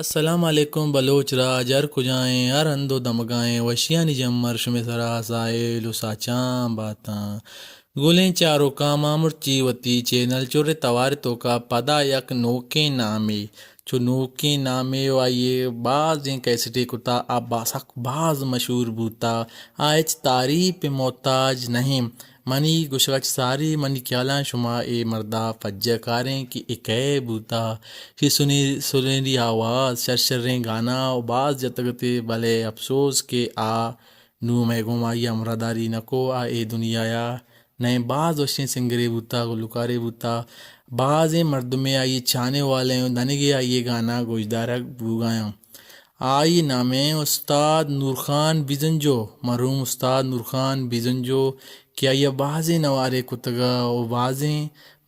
السلام علیکم بلوچ راج، ہر کجائیں، ہر ہند و دمگائیں، وشیانی جمر شمے سرا ساہیل و ساچان باتاں۔ گلیں چاروکاں، ما مرچی وتی چینل چر توار توکا پدا یک نوکیں نامے، چو نوکیں نامے و آئیے بازیں کیسٹے کتا، آ با-، سک باز مشہور بوتا۔ آ ہچ تعریف محتاج نہیں۔ منی گوشگ ء چہ ساری منی خیالاں شما اے مردا پجہ کاریں کہ اے کئے بوتا۔ شی سنی-، سنیری آواز، شر شریں گانا و باز جتگ اتے، بلے افسوس کہ آ نوں مئے گوما آئی ء ہمراہداری نہ کو۔ آ اے دنیا ء نئے باز وشیں سنگرے بوتا، گلوکارے بوتا۔ بازیں مردمے آئی ء چانے والے اوں دنگے آئی ء گانا گوشدارگ بوگایاں۔ آئی نامیں استاد نورخان بیزنجو، مرحوم استاد نورخان بیزنجو کہ آئی ء بازیں نوارے کتگ ء و بازیں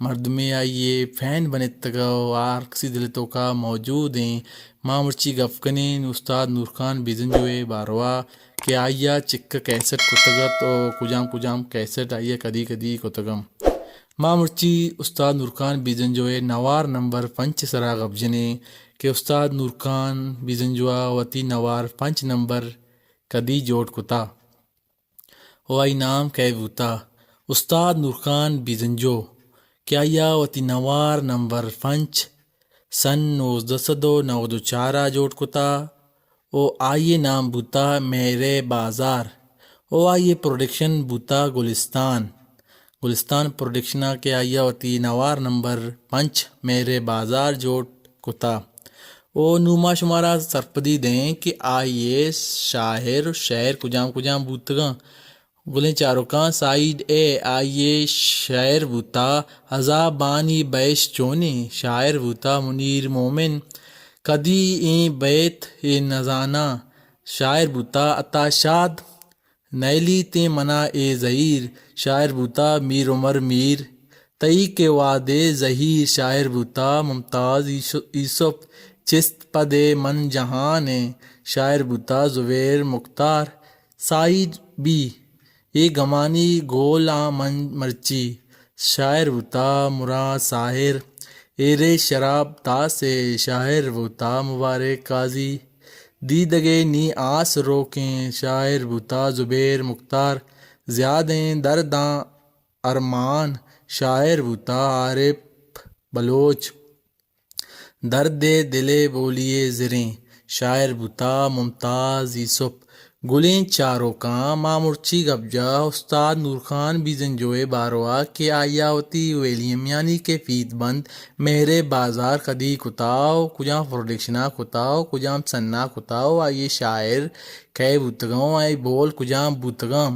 مردمے آئی ء فین بنتگ ء و ہر کسی دل ء توکا موجود ایں۔ ما مرچی گپ کنیں استاد نورخان بیزنجو ء باروا کہ آئی ء چک کیسٹ کتگ ات و کجام کجام کیسٹ آئی ء کدی کدی کتگ انت۔ ما مرچی استاد نورخان بیزنجو ء نوار نمبر پنچ ء سرا گپ جنیں کہ استاد نورخان بیزنجو ء وتی نوار پنچ نمبر کدی جوڑ کتا و آئی نام کئے بوتا۔ استاد نورخان بیزنجو کہ آئی ء وتی نوار نمبر پنچ سن نوزدہ سد و نود و چار ء جوڑ کتا و آئی ء نام بوتا مہر بازار و آئی ء پروڈکشن بوتا گلستان۔ گلستان پروڈکشن ء کہ آئی ء وتی نوار نمبر پنچ مہر بازار جوڑ کتا۔ و نوں ما شمارا سرپدی دئیں کہ آئی ء شاعر و شاعر کجام کجام بوتگاں۔ گلیں چاروکاں، سائیڈ اے آئی ء شاعر بوتا، ہزا بانی بہش چونیں شاعر بوتا، منیر مومن کدی ایں بیت ء نزاناں شاعر بوتا، عطا شاد نیلیتیں منا اے زہیر شاعر بوتا، میر عمر میر تئی کہ وعدے زہیر شاعر بوتا، ممتاز یوس-، یوسف چست پد ء من جہان ء شاعر بوتا، زبیر مختار سائیڈ بی اے گمانی گول آں من مرچی شاعر بوتا، مراد ساحر ایرے شراب تاس ء شاعر بوتا، مبارک قاضی دیدگے نی آس روکیں شاعر بوتا، زبیر مختار زیادیں درداں ارمان شاعر بوتا، عارف بلوچ درد ء دل ء بولی ء زریں شاعر بوتا، ممتاز یوسف۔ گلیں چاروکاں، ما مرچی گپ جاہ استاد نورخان بیزنجو ء باروا کہ آئی ء وتی ویلیمیانی کیفیت بند مہر بازار کدی کتا و کجام پروڈکشن ء کتا و کجام سن ء کتا و آئی ء شاعر کئے بوتگاں و آئی بول کجام بوتگاں۔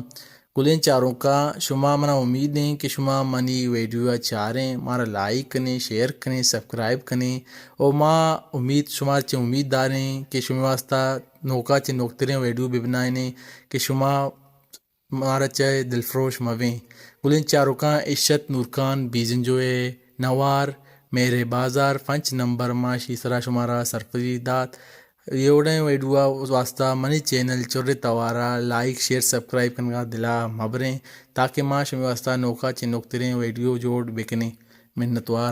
گلیں چاروکاں، شما منا امید ایں کہ شما منی ویڈیو ء چاریں، مارا لائک کنیں، شیئر کنیں، سبسکرائب کنیں و ما امید، شما چہ امید داریں کہ شما واسطہ نوکا چہ نوکتریں ویڈیو بہ بنائینیں کہ شما مارا چہ دلفروش مبیں۔ گلیں چاروکاں، اشت نورخان بیزنجو ء نوار مہر بازار پنچ نمبر، ما شی سرا شمارا سرپدی دات۔ اے وڑیں ویڈیو ء واسطہ منی چینل چر توارا لائک، شیئر، سبسکرائب کنگا دلا مبریں تاکہ ما شمے واسطہ نوکا چہ نوکتریں ویڈیو جوڑ بکنیں۔ منتوار۔